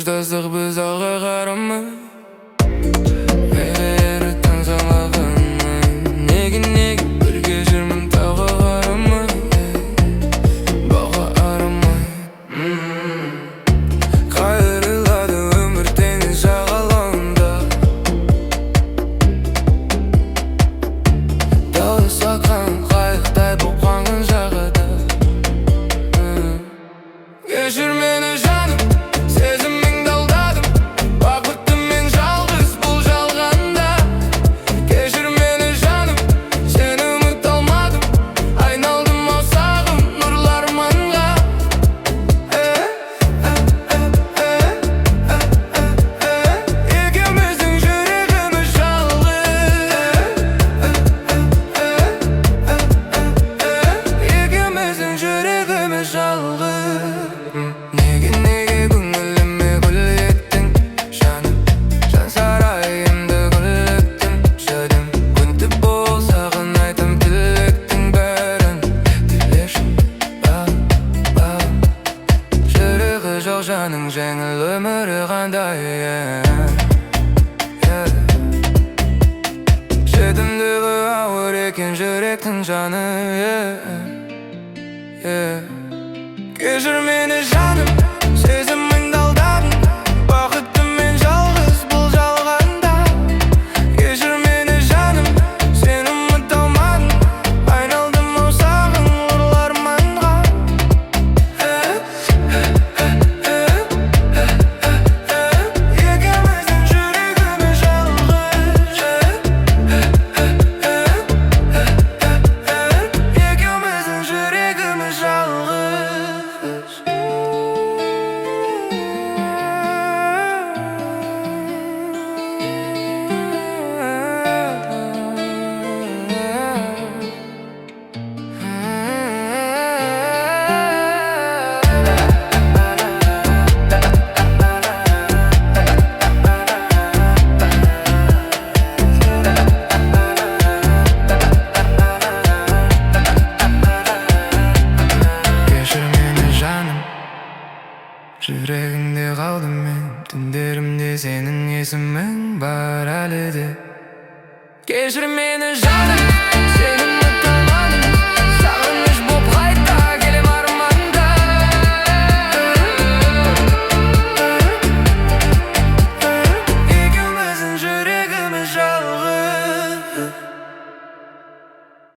Қоштастық біз алға қарамай. Бәрі таң салғанмай. Неге, неге бірге жүрмін тауға қарамай, бауға арамай? Қайырылады өмір теңіз жағалауында. Дауыс атқан қайықтай бұлқынған жағада. Кешір мені, жаным, сезіміңді алдадым. Бақытты мен жалғыз бұл жалғанда. Кешір мені, жаным, сені ұмыта алмадым. Айналдым ау сағым нұрлы арманға. Э, э, э, э, э, Екеуміздің жүрегіміз жалғыз. Екеуміздің жүрегіміз жалғыз. Неге, неге көңіліме гүл ектің, жаным? Жан сарайымды гүлдеттің, жаным. Күнті бол, саған айтам тілектің бәрін. Тілеші, бағым. Жүрегі жоқ жаның жеңіл өмірі қандай, yeah. Жетімдігі ауыр екен жүректің жаны, yeah. Кешір мені, жаным, сезіміңді алдадым. Бақытты мен жалғыз бұл жалғанда. Кешір мені, жаным, сені ұмыта алмадым. Айналдым ау сағым нұрлы арманға. Э, э, э, э, э, Екеуміздің жүрегіміз жалғыз. Екеуміздің жүрегіміз жалғыз. Кешір мені, жаным, жүрегіңде қалдым мен. Түндерімде сенің есімің бар әлі де. Кешір мені, жаным.